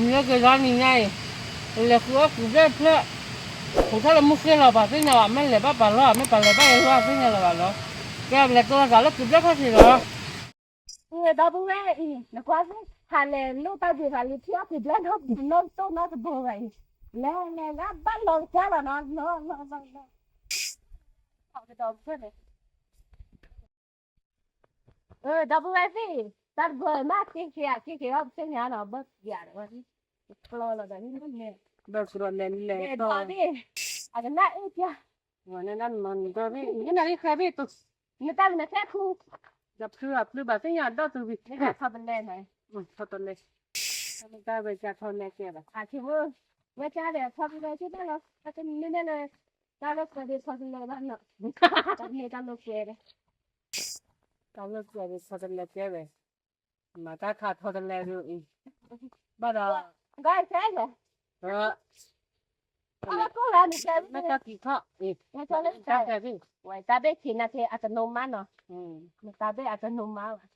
နက့ၤလီၤနံၤညါအံၤ, လဲၤဃုအီၣ်ကုၤဘျဲၣ်ဖျၢၣ်, ဟူးထီၣ်လၢမူဃ့လီၤ ပှၤသ့ၣ်ညါဘၣ်, မ့ၢ်လဲၤဘၣ်ပာ်လီၤ မ့ၢ်ပှၤလဲၤဘၣ်အလီၢ်သ့ၣ်ညါလၢၤဘၣ်လီၤ, ကဲလဲၤကလီၤသးလၢကုၤဘျဲၣ်ခီၣ်ထံးလီၤ. ဒီပုၢ်ဝဲၢ်အံၤ နကွၢ်သ့ၣ် ဟးလဲၤလိၣ်တၢ်ဘှံးသးလံ ထံၣ်အီၣ်ကုၤဘျဲၣ်နီၢ်တိၢ်နီၢ်တဘိဂၤအံၤ, လဲၤလဲၤလၢဘၣ်လီၤကစၢ်လီၤနီၤ, လီၤလီၤလီၤလီၤ, ကဒီးဖျၢၣ်န့ၣ် ဒီပုၢ်ဝဲၢ်သ့ၣ်, တၢ်တဘၢမး က့ၤက့ၤဧါ က့ၤက့ၤအီၣ်ပသ့ၣ်ညါနီၤ ဘၢၣ်က့ၤဧါဒီးဝဲ, ကျီလီၤဒီးန့ၣ်, ဘၢၣ်ကဒီးလဲၤလဲၤတီၢ်, အကနၣ်အ့ၣ်ပျၢ်, ဝဲန့ၣ်နမၤနံၤဒီဘ့ၣ် နနၢ်ရံၣ်ဃဲဘ့ၣ်တိၤ, နတၢ်မနုၤခဲခူ, ဒီးဖျုအဖျုဘၣ်သ့ၣ်ညါဒီးတုၤဝံၤ, နကထီတလဲန့ၣ်, ထီတလဲ, နတၢ်ဝဲကထီလဲကဲဘၣ်, အဝဲကဒီးထီတလဲကဲဘၣ်လီၤ, အကမ့ၢ်န့ၣ်လၢ တၢ်လၢကွဲးဒ်ထီတလဲဘၣ်နီၤ, တၢ်မ့ၢ်တၢ်လၢကွဲးဒ်, တၢ်လၢကွဲးဒ်ထီတလဲကဲဝဲ, မၤတၢ်ခးထီတလဲဒ်အံၤ, ဘၣ်ဒီး, ကဲ, မ့ၢ်တၢ်ကံၤထီၣ်, ဝဲတၢ်ဘ့ၣ်ခံနၤက့ၤအတနိမးနီၤ, နတၢ်ဘ့ၣ်အတနိမးဘၣ်,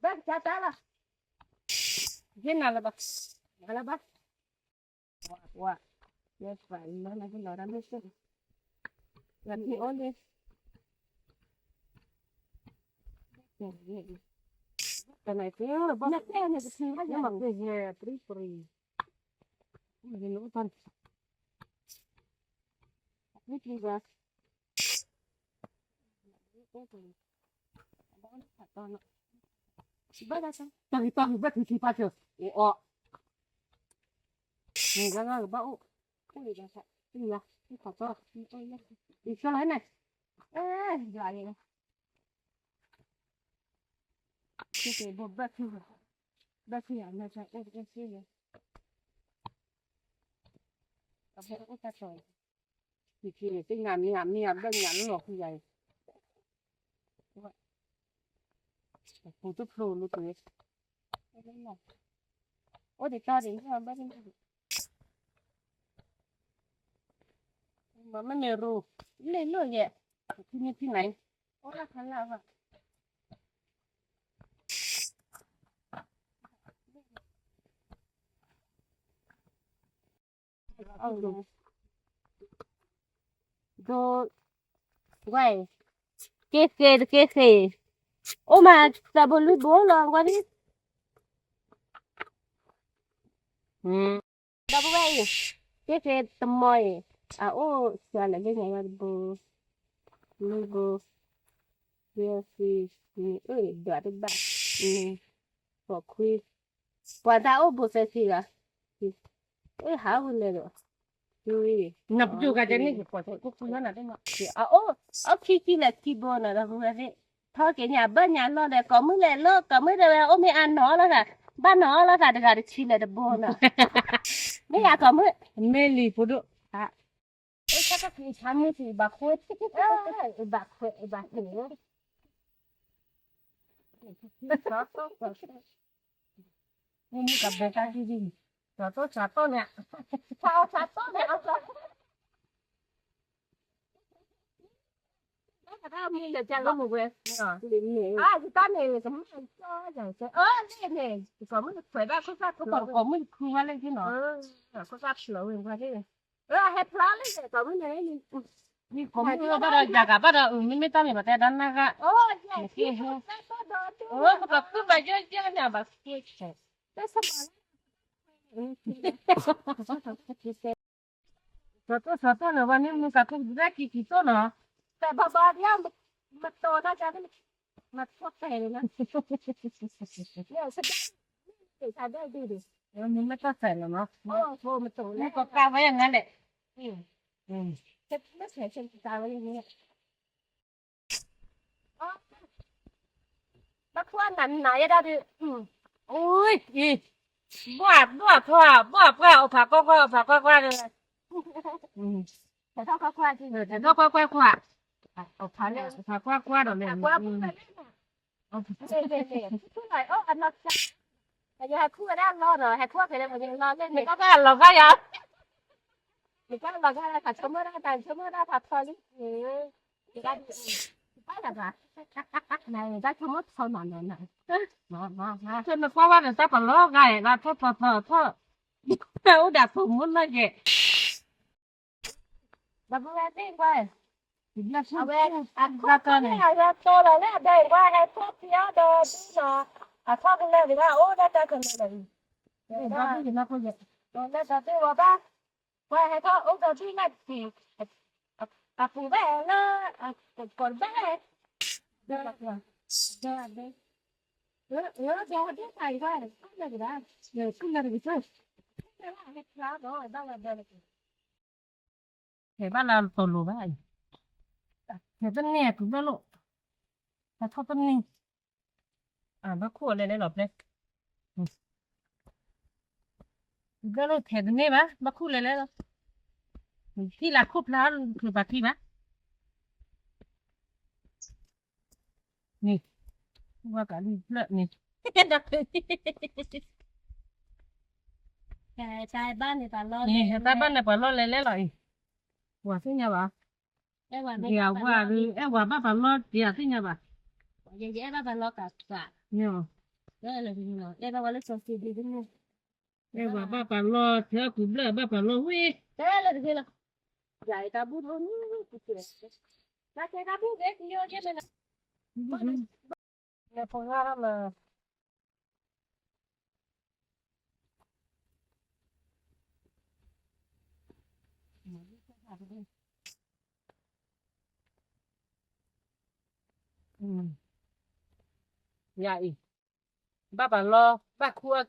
ဘၣ်ကတၢ်လီၤ, ယ့ၢ်နၤလၢၤဘၣ်, နၤလၢၤဘၣ် ဝါ, ယဲၢ်ဖးလီၤတၢ်မ့ၢ်စ့ၢ်, လၢဖံအိၣ်လံ, တနၤက့ၤ, နမၤက့ၤယဲၢ်ပြံပြံ, မ့ၢ်နအိၣ်တၢ်, ပြံပြံဘၣ် တၢ်ဂ့ၤတၢ်ဂ့ၤဘၣ်ထံထံပၢ်စၢၤ, အိၣ်အီၣ်, မ့ၢ်ဂၤဂၤကဘၣ်အိၣ်, အိၣ်လံ, ယၤ, ယၤလီၤန့ၣ်, ယၤလီၤ, ဘၣ်ထံ, ဘၣ်ထံယၤ, အိၣ်တက့ၢ်စ့ၢ်ယၤ, အအိၣ်တၢ်တီၤ သ့ၣ်ညါမ့ၢ်ဧါ မ့ၢ်ဧါ ဘၣ်ညါလၢလီၤဃုယၤအံၤ, ပူၤတဖျိလၢပှဲၤ, အိၣ်ဒံးတၢ်ဒံး ဘၣ် မ့မ့ၢ်ရိၤ, လ့ၣ်လိၣ်ယဲၢ်, ထံမ့ၢ်ထံနၤ, အိၣ်လၢခါလၢဘၣ် ဒိ, ဝဲ, က့ၤဃ့တက့ၤဃ့, အိၣ်မး သးဘိလွံၢ်ဘိလီၤ ကွၢ်ဒံး, ဒီပုၢ်ဝဲၢ်အံၤ, က့ၤဃ့တမီၤအံၤ, အအိၣ်စှၤလၢာ်လၢညါဝဲတဘိ, လွံၢ်ဘိ, ယဲၢ်ဆံ, နံၤအၢၣ်ဒွးတဘၣ်, နံၤ, ဃိးခွံ, ပှၤတၢ်အိၣ်ဘူးသၢဆံဂၤ, အၢၣ်ဟးဝဲလဲၣ်ဒီး, နပျိၢ်ဂၤတန့ၢ်က့ၤပှၤတအိၣ်, အအိၣ်ခံဆံလၢာ်ခံဘိနီၤ ဒီပုၢ်ဝဲၢ်သ့ၣ်, ထီက့ၤညါဘၣ်ညါလီၤဒီး ကိးမုၢ်လဲၤလီၤ ကိးမုၢ်ဒီးဝဲအိၣ်မ့ၢ်အါနီၤလီၤသး, ဘၣ်နီၤလီၤသးတဂၤတဆံလၢာ်တဘိနီၤ, မ့ၢ်ယၤကိးမုၢ်, မ့ၢ်လံၤဖိဒိၣ်, ဆါမုၢ်ဆံးဘၣ်ခွဲး, ဘၣ်ခွဲး, ဘၣ်ခွဲး, မ့ၢ်မုၢ်ကဘဲတၢ်ဒ်ဒ်, စးတိၢ်စးတိၢ်န့ၣ်, စးတိၢ်န့ၣ်, တၢ်မုၢ်လဲၤကၢ်လၢမုၢ်ဝဲ, အါ ယတၢ်န့ၣ် ကမုၢ်ကၢ်, အၢ လ့ၣ်န့ၣ် ကိးမုၢ်တခွဲးဘၣ် ခိၣ်သၣ်ဖျိး, ကိးမုၢ်တခွဲးဘၣ်လၢက့နီၤ, ခိၣ်သၣ်ဖျိးဝဲ အၢ ဟဲဖျါလၢ ကိးမုၢ်န့ၣ်, မ့ၢ်ကိးမုၢ်ဘၣ်ဒီး ယၤကးဘၣ်ဒီး မ့မ့ၢ်တၢ်န့ၣ် ပတဲဒၣ်နၢ်ဂၤ, အိၣ် ပကသူၣ်ဘၣ်ယိယိန့ၣ် ဘၣ်, စးတိၢ်စးတိၢ်န့ၣ် ဝဲန့ၣ်မုၢ်ကးခိၣ်ကဒဲက့ၤက့ၤတိၢ်နီၤ, တဘၣ်ဘၣ်ဒ် မတိၤနီၤ ကန့ၣ်, မတိၤတဲာ်န့ၣ်, မ့ၢ်တၢ်စဲးလီၤနီၤ, မ့ၢ်ကီးကးဝဲယၤနၤလဲၣ်, မ့ၢ်ဆဲးဆဲးကးဝဲယၤန့ၣ် ဘၣ်ခွါနၤနၤယဲဒၣ်ဒုး, အူအံၤ, ဘှၣ်ဘှၣ်ခွါ, ဘှၣ်ပှၢ် အိၣ်ဖးကွၢ်ကွၢ် အိၣ်ဖးကွၢ်ကွၢ်ဒီး, အိၣ်ဖးကွၢ်ကွၢ်, အိၣ်ဖးကွၢ်ကွၢ်ဒီးန့ၣ်, အနီၢ်ကစၢ်, ယဟဲခူၣ်ဝဲဒၣ်လီၤနီၤ, ဟဲခူၣ်ဖဲလဲၣ် ပှၤကလီၤလၢန့ၣ်, နကလီၤဂာ်လၢ နကလီၤဂာ်လၢ နဆိကမိၣ်ဒၣ်တၢ်ဆိကမိၣ်ဒၣ်တၢ်ထီလံ, ယကဒုး, နကွၢ်ဘၣ်န့ၣ် တၢ်ပလီၢ်ဂၤအဲၣ် လၢထီၣ်ထီၣ်ထီၣ်ထီၣ် အိၣ်ဒၣ်သိၣ်မူလၢယဲၢ် ဒီပုၢ်ဝဲၢ်သ့ၣ်ကွၢ် အဝဲ အခိၣ်န့ၣ် အဝဲတီလီၤလၢအဘဲဝါ ဟဲထီၣ်ဖံးအီၣ်ဒီးဒူနီၤ အထီၣ်ကလဲာ်ဒံးဘၣ် အိၣ်ဒၣ်တၢ်ကလဲာ်လီၤအံၤ ဒီးလၢဒီးသ့ၣ်ဝဲဘၣ် ပှၤဟဲထီၣ်အိၣ်ဒီးဒူလၢတက့ၢ် အပူၤဘၣ်လၢ ကီၢ်ဘၣ် ဒီး ဒီး ဒီး ဒီး ဒီး ဒီး ဒီး ဟဲဘၣ်လၢတလိၤဘၣ်အံၤ, ဟဲတန့ၢ်အကုၤဘျၢၣ်လိၣ်, ဟဲထီၣ်တန့ၢ်, ဘၣ်ခူၣ်အီၤလဲၤလဲၤလီၤပျဲ, ကုၤဘျၢၣ်လိၣ်ထဲတန့ၢ်ဘၣ်, ဘၣ်ခူၣ်လဲၤလဲၤလီၤ, ထံၣ်လၢခိၣ်ဖျါချုးပာ်ခံဘၣ်. န့ၣ်, ဝဲကးလံဖျၢၣ်န့ၣ်, တၢ်ဘၣ်န့ၣ်ပာ်လီၤလဲၤလဲၤလီၤအံၤ, ပှၤသ့ၣ်ညါဘၣ်, ယဝဲဒုး အဲၣ်ဝဲဘၣ်ပာ်လီၤတယၤသ့ၣ်ညါဘၣ်, ယအဲၣ်ဘၣ်ပာ်လီၤကးကး, အဲၣ်ဝဲဘၣ်ပာ်လီၤတၢ်ကူဘျၢၣ်ဘၣ်ပာ်လီၤဝဲ, တၢ်ဘူၣ်ဒိၣ်န့ၣ်, တၢ်ဘူၣ်ဒိၣ်န့ၣ်, ယၤအံၤ, ဘၣ်ပာ်လီၤ ဘၣ်ခူၣ်အီ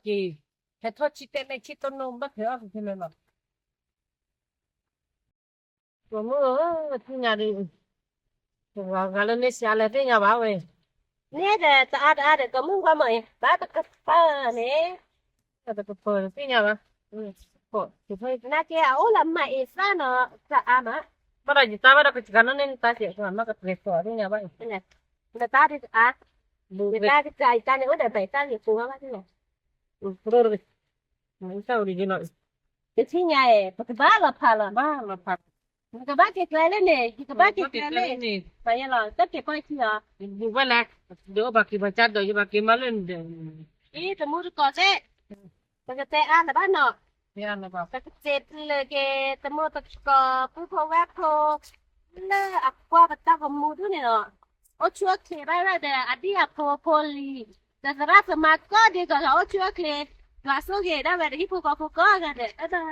ၣ်က့ၤ, ဟဲထီၣ်ဆံတဲာ်မဲာ်ဆံတိၢ်နိ ဘၣ်ဖဲအီၣ်က့ၤခဲလၢာ်လီၤ. ကိးမုၣ်ဧၢ, သ့ၣ်ညါဒီး, ဂၤလၢန့ၣ်စှၤလဲၣ်သ့ၣ်ညါဘၣ်ဝဲ, န့ၣ်ဒီးတအါတအါဒီး ကိးမုၣ်ကွၢ်မးအံၤ ဘၣ်တကပၤန့ၣ်, တကပၤသ့ၣ်ညါဘၣ်, နာ်က့အအိၣ်လၢမၤအ့ၣ်သၣ်နီၤ တအါမး, ဘၣ်ဒီးယတၢ်ဘၣ်ဒီးကစှၤနီၢ်န့ၣ် နတၢ်စဲးကွၢ်မ့ၢ်ကပှဲၤဃီသ့ၣ်ညါဘၣ်အံၤ, နတၢ်ဒ်တအါ, နတၢ်ကစှၤယတၢ်န့ၣ် အိၣ်ဒီးပတၢ်ယကိးဘၣ်ဘၣ်သ့ၣ်ညါ တထံၣ်ညါအံၤ ပကဘၣ်လီၤဖးလီၤ, နကဘၣ်က့ၤကျဲလၢန့ၣ် ယကဘၣ်က့ၤကျဲလၢ, ပယဲလီၤ တၢ်က့ၤကွၢ်ထံအီၤ, ဘူးဝဲလဲၣ်, ဒီးအိၣ်ဘၣ်က့ၤဘၣ်ကၢ်ဒီး ယဘၣ်က့ၤမၤလၢနဒၢး, အံၤတမူတကိးသ့ၣ်, ပကတဲအါလၢၤဘၣ်နီၤ, ပကတဲပျၢၤက့ၤ တမူတကိး ပုၢ်ဖိဝဲၢ်ဖိ, လၢအကွၢ်ပတၢ်ကမူဒ်န့ၣ်လီၤ, အိၣ်ဆူၣ်အိၣ်ချ့ဘၣ်ဝဲဒီး အဒံၣ်အဖိဖိလံၤ, ဒီးသရၣ်သမါကိးဒံးကီးလီၤ အိၣ်ဆူၣ်အိၣ်ချ့, ယွၤဆိၣ်ဂ့ၤဒၣ်ဝဲဒီးဟံၣ်ဖိဃီဖိကိးဂၤဒဲး, အဲၣ်ဒိး